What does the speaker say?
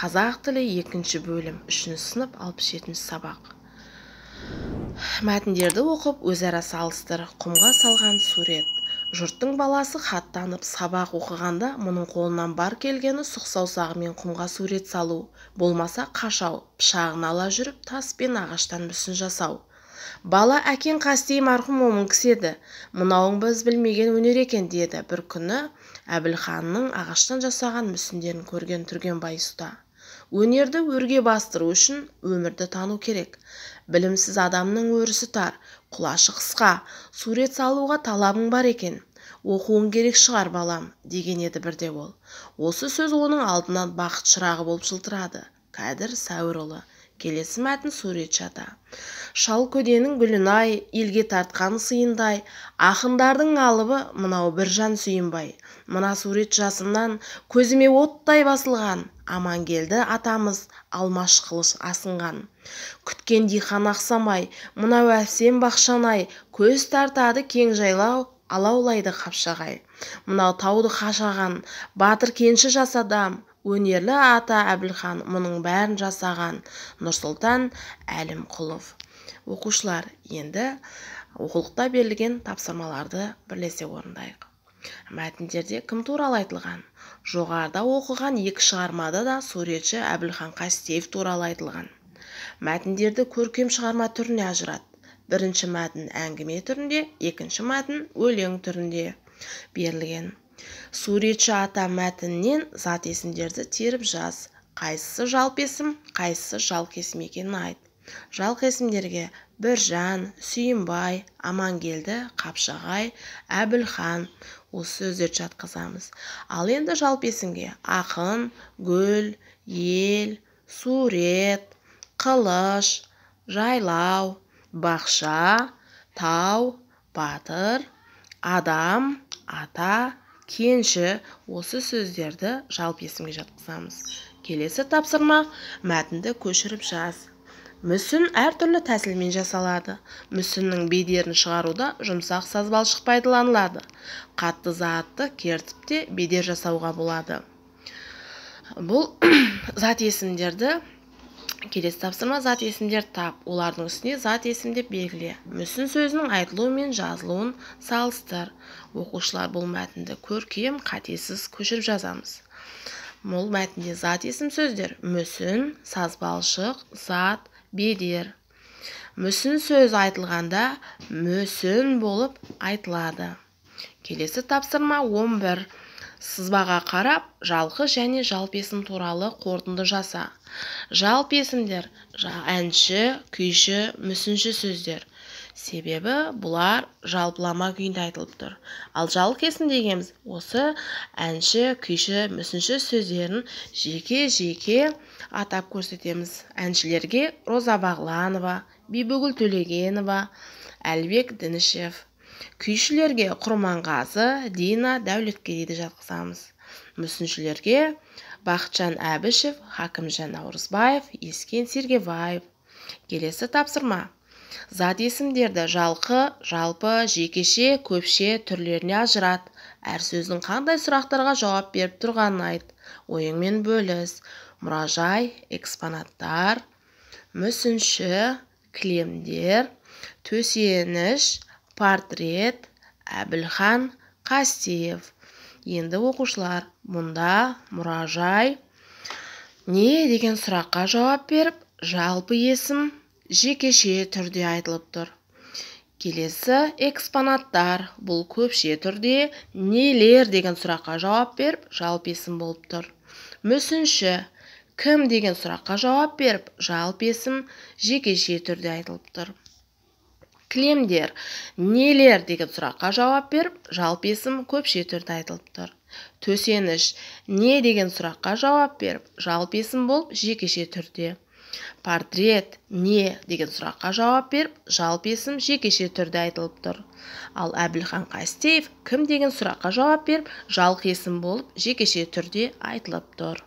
Қазақ тілі 2 бөлім, 3 сынып, 67 сабақ. Мәтіндерді оқып, өзара салыстыр. Құмға салған сурет. Жұрттың баласы хаттанып сабақ оқығанда, мұның қолынан бар келгені сұқ саусағымен құмға сурет салу, болмаса қашау, пышағын ала жүріп тас пен ағаштан мүсін жасау. Бала әкең Қастей марқұм момын кісі еді. Мынауың біз білмеген өнер екен, деді бір күні Әбілханның ағаштан жасаған мүсіндерін көрген Түргенбай ұста. Өнерді өрге бастыру үшін өмірді тану керек. Білімсіз адамның өрісі тар, құлашы қысқа, сурет салуға талабың бар екен. Оқуың керек шығар, балам, деген еді бірде ол. Осы сөз оның алдынан бақыт шырағы болып жылтырады. Кәдір Сәуірұлы. Келесі мәтін суретші ата. Шал көденің гүлін-ай, елге тартқан сыйындай, ақындардың алыбы мынау Біржан Сүйінбай. Мына сурет жасымнан көзіме оттай басылған, Амангелді атамыз алмаш қылыш асынған. Күткен дихан ақсамай, мынау әсем бақшанай, көз тартады кең жайлау, алаулайды қапшағай. Мынау тауды қашаған, батыр кенші жас адам, өнерлі ата Әбілхан мұның бәрін жасаған. Нұрсұлтан Әлімқұлов. Оқушылар, енді оқулықта берілген тапсырмаларды бірлесе орындайық. Мәтіндерде кім туралы айтылған? Жоғарыда оқыған екі шығармада да суретші Әбілхан Қастеев туралы айтылған. Мәтіндерді көркем шығарма түріне ажырат. Бірінші мәтін әңгіме түрінде, екінші мәтін өлең түрінде берілген. Суретші ата мәтіннен зат есімдерді теріп жаз. Қайсысы жалпы есім, қайсысы жалқы есім екенін айт. Жалқы есімдерге Біржан, Сүйінбай, Амангелді, Қапшағай, Әбілхан осы сөздерді жатқызамыз. Ал енді жалпы есімге ақын, гүл, ел, сурет, қылыш, жайлау, бақша, тау, батыр, адам, ата, кенші осы сөздерді жалпы есімге жатқызамыз. Келесі тапсырма мәтінді көшіріп жаз. Мүсін әртүрлі тәсілмен жасалады. Мүсіннің бедерін шығаруда жұмсақ сазбалшық пайдаланылады. Қатты затты кертіп те бедер жасауға болады. Бұл зат есімдерді келесі тапсырма зат есімдер тап. Олардың үстіне зат есім деп белгіле. Мүсін сөзінің айтылуы мен жазылуын салыстыр. Оқушылар, бұл мәтінді көркем, қатесіз көшіріп жазамыз. Бұл мәтінде зат есім сөздер мүсін, сазбалшық, зат, бедер. Мүсін сөзі айтылғанда мүсін болып айтылады. Келесі тапсырма 11. Сызбаға қарап, жалқы және жалпы есім туралы қорытынды жаса. Жалпы есімдер әнші, күйші, мүсінші сөздер. Себебі бұлар жалпылама күйінде айтылып тұр. Ал жалқы есім дегеніміз осы әнші, күйші, мүсінші сөздерін жеке-жеке атап көрсетеміз. Әншілерге Роза Бағланова, Бибігүл Төлегенова, Әлібек Дінішев. Күйшілерге Құрманғазы, Дина Дәулеткерейді жатқызамыз. Мүсіншілерге Бақытжан Әбішев, Хакімжан Наурызбаев, Ескен Сергебаев. Келесі тапсырма. Зат есімдерді жалқы, жалпы, жекеше, көпше түрлеріне ажырат. Әр сөздің қандай сұрақтарға жауап беріп тұрғанын айт. Ойыңмен бөліс. Мұражай, экспонаттар, мүсінші, кілемдер, төсеніш, портрет, Әбілхан Қастеев. Енді оқушылар, мұнда мұражай не деген сұраққа жауап беріп, жалпы есім жекеше түрде айтылып тұр. Келесі экспонаттар, бұл көпше түрде нелер деген сұраққа жауап беріп, жалпы есім болып тұр. Мүсінші кім деген сұраққа жауап беріп, жалпы есім жекеше түрде айтылып тұр. Кілемдер нелер деген сұраққа жауап беріп, жалпы есім көпше түрде айтылып тұр. Төсеніш не деген сұраққа жауап беріп, жалпы есім болып жекеше түрде. Портрет не деген сұраққа жауап беріп, жалпы есім жекеше түрде айтылып тұр. Ал Әбілхан Қастеев кім деген сұраққа жауап беріп, жалқы есім болып жекеше түрде айтылып тұр.